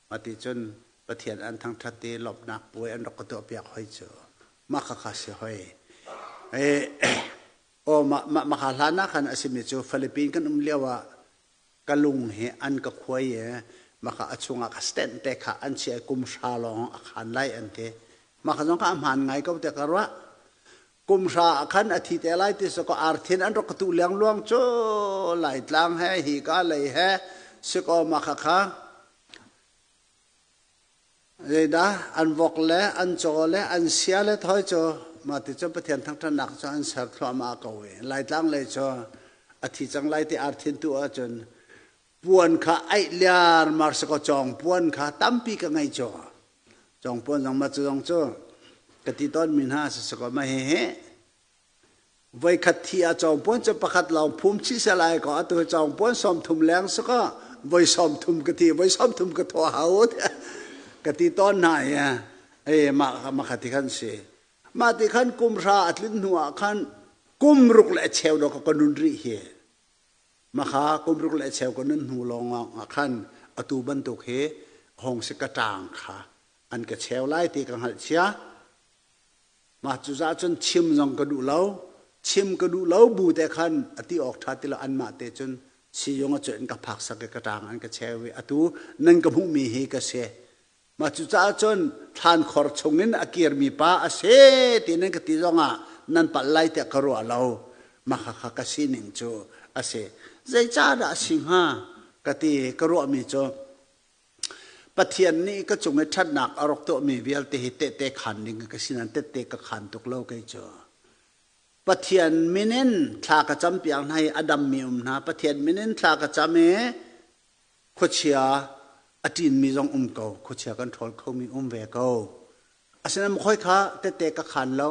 mah cun Pathian an thangṭhat i lawmhnak puai an rak ka tuahpiak hoi cu. Mah khakha si hoi. Aw mah mah mah hlan ah khan a simi cu Philippine kan um lio ah ka lung hi an ka khuai i maka a chungah ka stent te kha an chia i kum hra lawng a khan lai an ti. Mah kha zong kha a hmaan ngai ko tiah ka ruah. Kum hra ah khan a thi te lai ti so ko arthin an rak ka tuh liangluang cu Laitlang he hi ka lei he si ko mah kha kha Zeidah an vok le an caw le an sia le thoi cu mah ti cu Pathian thangṭhatnak cu an ser thluahmah ko i Laitlang lei cu a thi cang lai ti arthin tu ahcun puan kha aih liarmar si kaw cawng puan kha tampi ka ngei cu cawng puan zong mah cu zong cu ka ti tawn mi hna si si kaw mah hihi Voikhat thi ah cawngpuan cu pakhat lawng phum chih seh lai kaw atu hi cawngpuan 30 leng si kaw voi 30 ka ti voi 30 ka thawh hau ka ti tawn hna i ei mah mah kha ti khan si mah ti khan kum hra a tlin hnu ah khan kum ruk le cheu do ka nun rih hi mah kha kum ruk le cheu ka nun hnu lawng ah khan atu bantuk hi hong si ka ṭang kha an ka cheu lai ti ka hngalh chia. Mah cucaah cun chim zong ka duh lo. Chim ka duh lo bu te khan a ti awk ṭha ti lo anmah te cun siyung a in ka phak sak i ka ṭang an ka cheu i atu nan ka hmuhmi hi ka si. Mah cucaah cun thlan khor chungin a kirmi pa a si ti nan ka ti zongah nan palh lai tiah ka ruah lo. Mah khakha ka sining cu a si. Zeicahdah a si hnga ka ti ka ruahmi cu Pathian nih ka cung i ṭhatnak a rak tuahmi vialte hi tehte khaan ding ka si nain tehte ka khaan tuk lo kei cu. Pathian min in thla ka campiak hna i a dammi um hna. Pathian min in thla ka cam i khuachia A ṭinmi zong um ko, khuachia kan ṭhawl khomi um ve ko. Asinain khoi kha tette ka khan lo.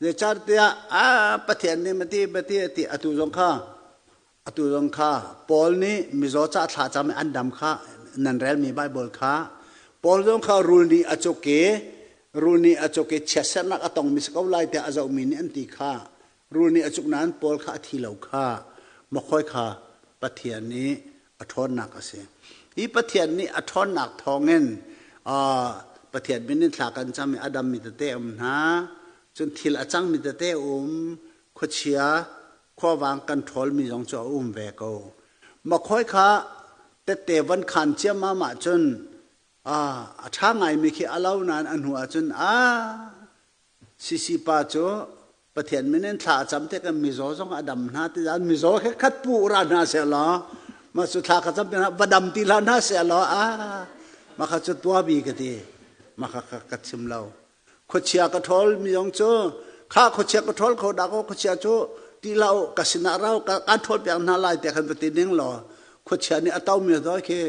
Zeicahtiah a Pathian nih mati mati a ti atu zong kha atu zong kha Paul nih mizaw ca thla cam i an dam kha nan relmi Bible kha Paul zong kha rul nih a cuk i rul nih a cuk i chiatsernak a tongmi si ko lai tiah a zohmi nih an ti kha rul nih a cuk nain Paul kha a thi lo kha makhoi kha Pathian nih a ṭhawnnak a si. Hi Pathian nih a ṭhawnnak thawngin Pathian min in thla kan cam i a dammi tete um hna, cun thil a cangmi tete um, khuachia khuavang kan ṭhawlmi zong cu a um ve ko. Makhawi kha tette van khan ciammam ahcun a ṭha ngaimi khi a lo nain a hnu ahcun a Sisi pa cu Pathian min in thla a cam tikah mizaw zong a dam hna ti zan mizaw he khat pu ra hna seh law mah cu thla ka cam hna va dam ti hlah hna seh law a mah kha cu tua bi ka ti mah kha ka chim lo khuachia ka ṭhawl mi zong cu kha khuachia ka ṭhawl kho dah kaw khuachia cu ti hlah u ka sinah rau ka kan ṭhawl piak hna lai tiah khan va ti ning law khuachia nih a to mi doi khi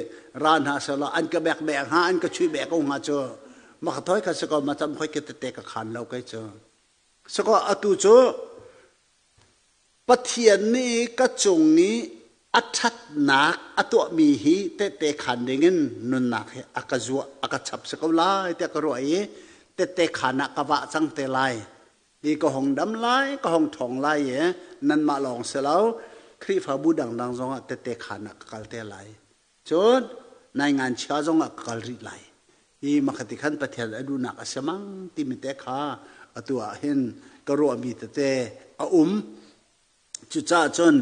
ra hna seh law an ka bek bek hnga an ka chui bek ko hnga cu mah ka thoi kha si ko ma cam khoi ke tete ka khan lo kei cu Sakaw atu cu Pathian nih ka cung i a ṭhatnak a tuahmi hi tehte khaan dingin nunnak hi a ka zuah a ka chap si ko lai tiah ka ruah i tehte khaan ah ka vah cang te lai. Hi ka hong dam lai, ka hong ṭhawng lai i nanmah lawng si lo, Khrihfabu dangdang zongah tehte khaan ah ka kal te lai. Cun naingan chia zongah ka kal rih lai. Hi makhati khan Pathian a duhnak a si mang timi te kha atu ah hin ka ruahmi tete a um. Cucaah cun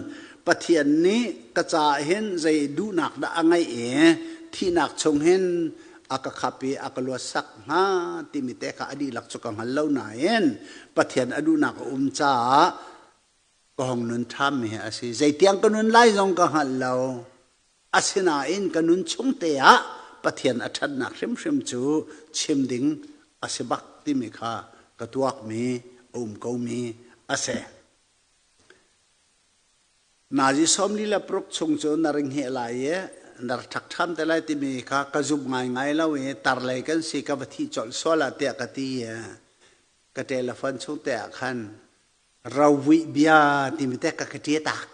Pathian nih ka caah hin zei duhnak dah a ngeih i thihnak chung hin a ka khap i a ka luatsak hnga timi te kha a dihlak cu ka hngal lo nain Pathian a duhnak a um caah ka hong nun ṭhammi hi a si. Zeitiang ka nun lai zong ka hngal lo. Asinain ka nun chung te ah Pathian a ṭhatnak hrimhrim cu chim ding a si bak timi kha ka tuakmi a um komi a si. Nazi 46 chung cu na ring he lai i na rak ṭhak ṭham te lai timi kha ka zum ngaingai lo i tarlei kan si ka va thih colh sual ah tiah ka ti i ka telephone chung te ah khan rovuih bia timi te ka ka ṭia tak.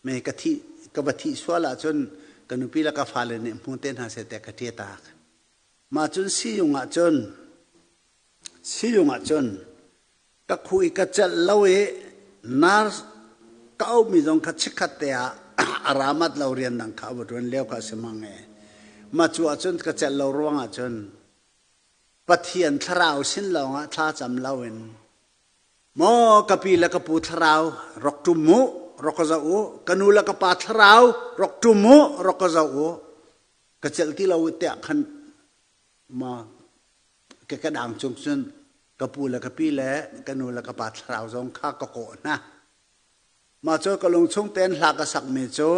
Me ka thih ka va thih sual ahcun ka nupi le ka fale nih hmu te hna seh tiah ka ṭia tak. Mah cun siyung ahcun siyung ahcun ka khu i ka celh lo i nurse ka auhmi zong kha chikkhat te ah a ramat lo rian dang kha a va ṭuan lio kha a si mang e. Mah cu ahcun ka celh lo ruang ahcun Pathian thlarau sin lawngah thla cam loin maw ka pi le ka pu thlarau rak ṭum u rak ka zoh u ka nu le ka pa thlarau rak ṭum u rak ka zoh u ka celh ti lo tiah khan ma ka ka dang cung cun ka pu le ka pi le ka nu le ka pa thlarau zong kha ka kawh hna mah cu ka lung chung tein hla ka sakmi cu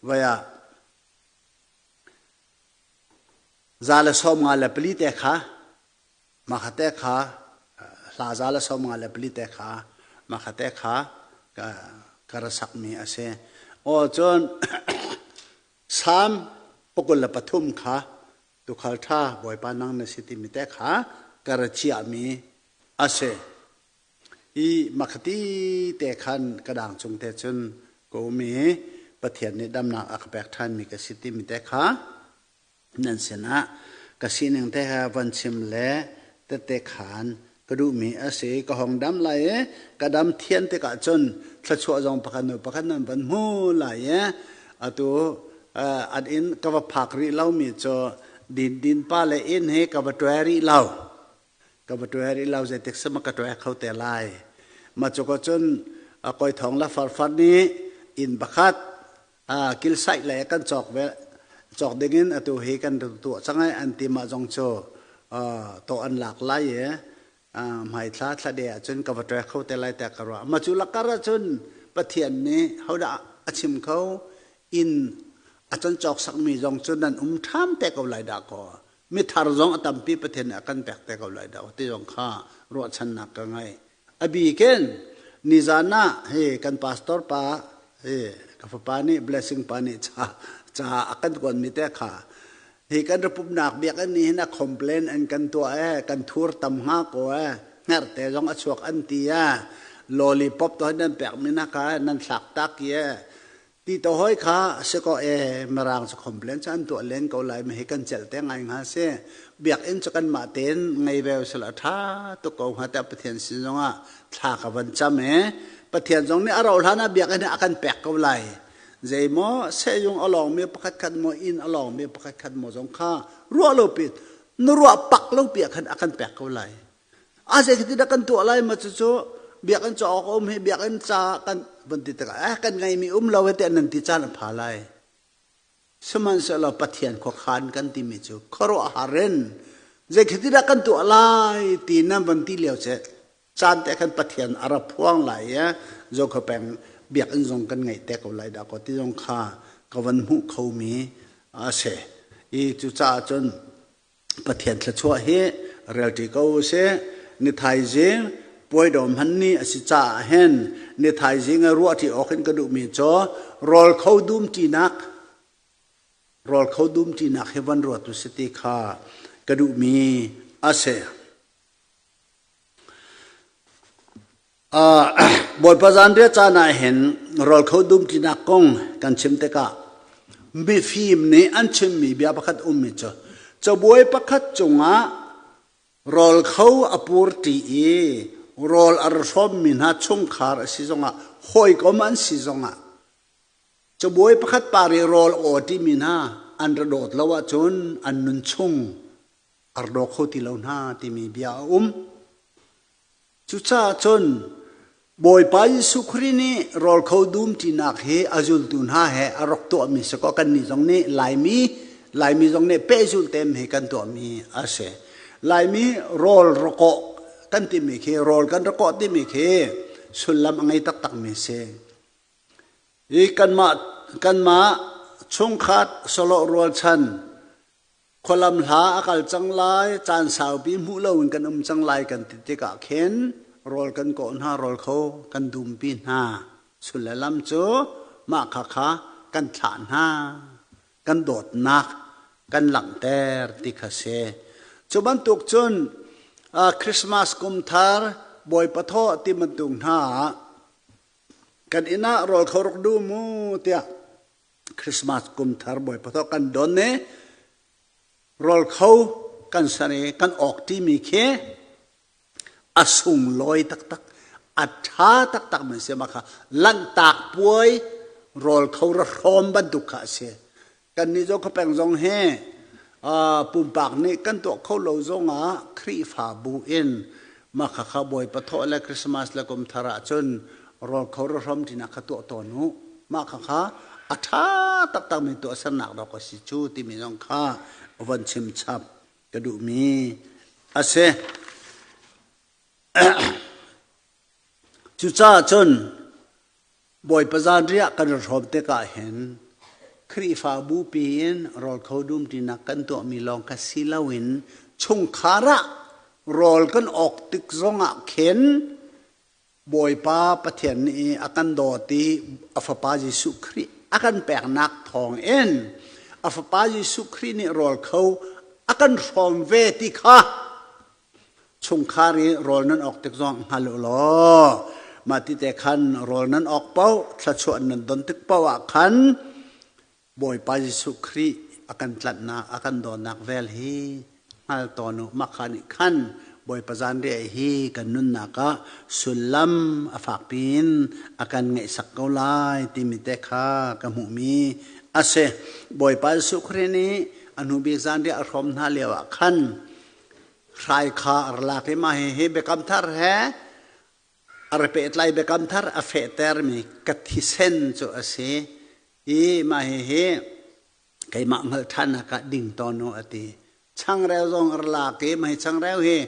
vai ah 154 te kha mahkha te kha hla 154 te kha mahkha te kha ka ra sakmi a si. Aw cun Salm 23 kha tuukhal ṭha Bawipa nang na si timi te kha ka ra chiahmi a si. Hi makhati te khan ka dang cung te cun ka um i Pathian nih damnak a ka pek ṭhanmi ka si timi te kha nan sinah ka sining te he von chim le tette khan ka duhmi a si. Ka hong dam lai i ka dam thian tikah cun thluachuah zong pakhat hnu pakhat nan van hmu lai i atu an inn ka va phak rih lomi cu din din pa le inn hi ka va tuai rih lo. Ka va tuai rih lo zeitik sama ka tuai kho te lai. Ma cu ko cun koi thong la farfar nih inn pakhat kil saih le kan cawk ve cawk dingin atu hi kan tuah cang ai an ti mah zong cu to an lak lai i hmaithla thla de ahcun ka va ṭek kho te lai tiah ka ruah ma cu lakar ahcun Pathian nih hodah a chim kho inn a can cawk sakmi zong cu nan um ṭham te ko lai dah kaw mithar zong a tampi Pathian nih a kan pek te ko lai dah ti zong kha ruahchannak ka ngei A bikin nizan ah hi kan pastor pa hi ka fapa nih blessing pa nih ca Ca a kan kuatmi te kha hi kan ra pumhnak biakinn nih hin a complain an kan tuah ee, kan thur tam hnga ko ee, hngerhte zong a chuak an ti ee, lollipop to nan pekmi na ka nan thlak tak i ee, ti to hoi kha si ko ee, mirang cu complain cu an tuah len ko lai ma hi kan celh te ngai hnga si. Biakinn cu kanmah tein ngei ve usila ṭha tuk ko hnga tiah Pathian sin zongah thla ka van cam ee. Pathian zong nih a rauh hlan ah biakinn hi a kan pek ko lai. Zeimaw sehzung a lawngmi pakhat khat maw inn a lawngmi pakhat khat maw zong kha ruah lo pi na ruah pak lo pi ah khan a kan pek ko lai. A zei khi dah kan tuah lai ma cucu biakinn ca awk a um hi biakinn ca kan van ti tikah eh kan ngeimi um lo he tiah nan ti caan a pha lai. Sihmanhsehlaw Pathian khuakhan kan timi cu khuaruahhar in zei khi dah kan tuah lai ti nan van ti lio che caan te khan Pathian a ra phuang lai i Zokhua peng biakinn zong kan ngeih te ko lai dah kaw ti zong kha ka van hmuh khomi a si. I cucaah cun Pathian thluachuah hi relṭi ko usih. Ni thaizing puai dawm hman ni a si caah hin ni thaizing i ruahṭi awk in ka duhmi cu rawl kho dumṭinak rawl kho dumṭinak hi van ruat usih ti kha ka duhmi a si. Bawipa zanriah caan ah hin rawl kho dumṭinak kong kan chim tikah mifim nih an chimmi bia pakhat ummi cu cabuai pakhat cungah rawl kho a pur ṭi i rawl a ra hrawmmi hna chungkhar a si zongah hawikom an si zongah cabuai pakhat par i rawl aw ṭimi hna an ra dawt lo ahcun an nun chung a ra daw kho ti lo hna timi bia a um. Cucaah cun Bawipa Jesuh Khrih nih rawl kho dumṭinak hi a zultu hna he a rak tuahmi si kaw kannih zong nih Laimi Laimi zong nih pehzulh tem hi kan tuahmi a si. Laimi rawl rawkawh kan timi khi rawl kan rawkawh timi khi sullam a ngei taktakmi a si. Hi kanmah kanmah chungkhat sawlawh rualchan Khualam hla a kal cang lai, caan saupi hmuh loin kan um cang lai kan ti tikah khin rawl kan kawh hna, rawl kho kan dumpi hna. Sul le lam cu mah khakha kan thlah hna, kan dawtnak kan langhter ti kha si. Cu bantuk cun Christmas kum thar Bawipa thawh ti bantuk hna ah kan inn ah rawl kho rak duh mu tiah Christmas kum thar Bawipa thawk kan don i rawl kho kan ser i kan awk ṭimi khi a sunglawi taktak a ṭha taktak mi si mah kha lanhtak puai rawl kho ra hrawm bantuk kha a si. Kannih zo khuapeng zong hi pumpak nih kan tuah kho lo zongah Khrihfabu in mah khakha Bawipa thawh le Christmas le kum thar ahcun rawl kho ra hrawm ṭinak kha tuah tawn u. Mah khakha a ṭha taktakmi tuahsernak dawk a si cu timi zong kha von chim chap ka duhmi a si. Cucaah cun Bawipa zanriah kan i hrawm tikah hin Khrihfabu piin rawl kho dumṭinak kan tuahmi lawng kha si loin chungkhar ah rawl kan awk tik zongah khin Bawipa Pathian nih a kan dawt i a Fapa Jesuh Khrih a kan peknak thawngin a Fapa Jesuh Khrih nih rawl kho a kan hrawm ve ti kha chungkhar i rawl nan awk tik zong hngal u law mah ti te khan rawl nan awk paoh thluachuah nan don tik paoh ah khan Bawipa Jesuh Khrih a kan tlanhnak a kan dawtnak vel hi hngal tawn u. Mah kha nih khan Bawipa zanriah hi kan nunnak ah sullam a fakpi in a kan ngeihsak ko lai timi te kha ka hmuhmi a si. Bawipa Jesuh Khrih nih a hnu bik zanriah a hrawm hna lio ah khan hrai kha a ra lak i mah hihi biakam thar he a ra pehtlai biakam thar a fehtermi ka thisen cu a si i mah hihi keimah hngalh ṭhannak ah ding tawn u a ti. Changreu zong a ra lak i mah hi changreu hi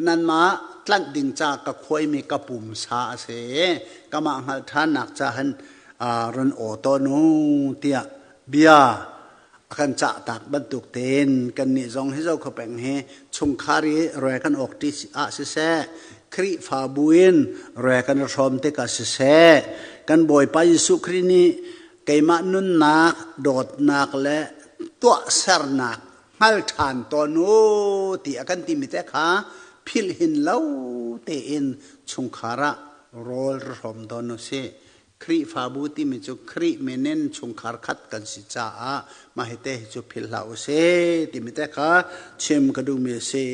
nanmah tlanh ding ca ka khuaimi ka pumsa a si i kamah hngalh ṭhannak ca han run aw tawn u tiah bia a kan cahtak bantuk tein kannih zong hi Zokhua peng hi chungkhar i re kan awk ṭi ah siseh Khrihfabu in re kan i hrawm tikah siseh kan Bawipa Jesuh Khrih nih. Keimah nunnak, dawtnak le tuahsernak hngal ṭhan tawn u ti a kan timi te kha philh hin lo tein chungkhar ah rawl ra hrawm tawn u sih. Khrihfabu timi cu Khrih min in chungkhar khat kan si caah mah hi te hi cu philh hlah u sih timi te kha chim ka duhmi a si.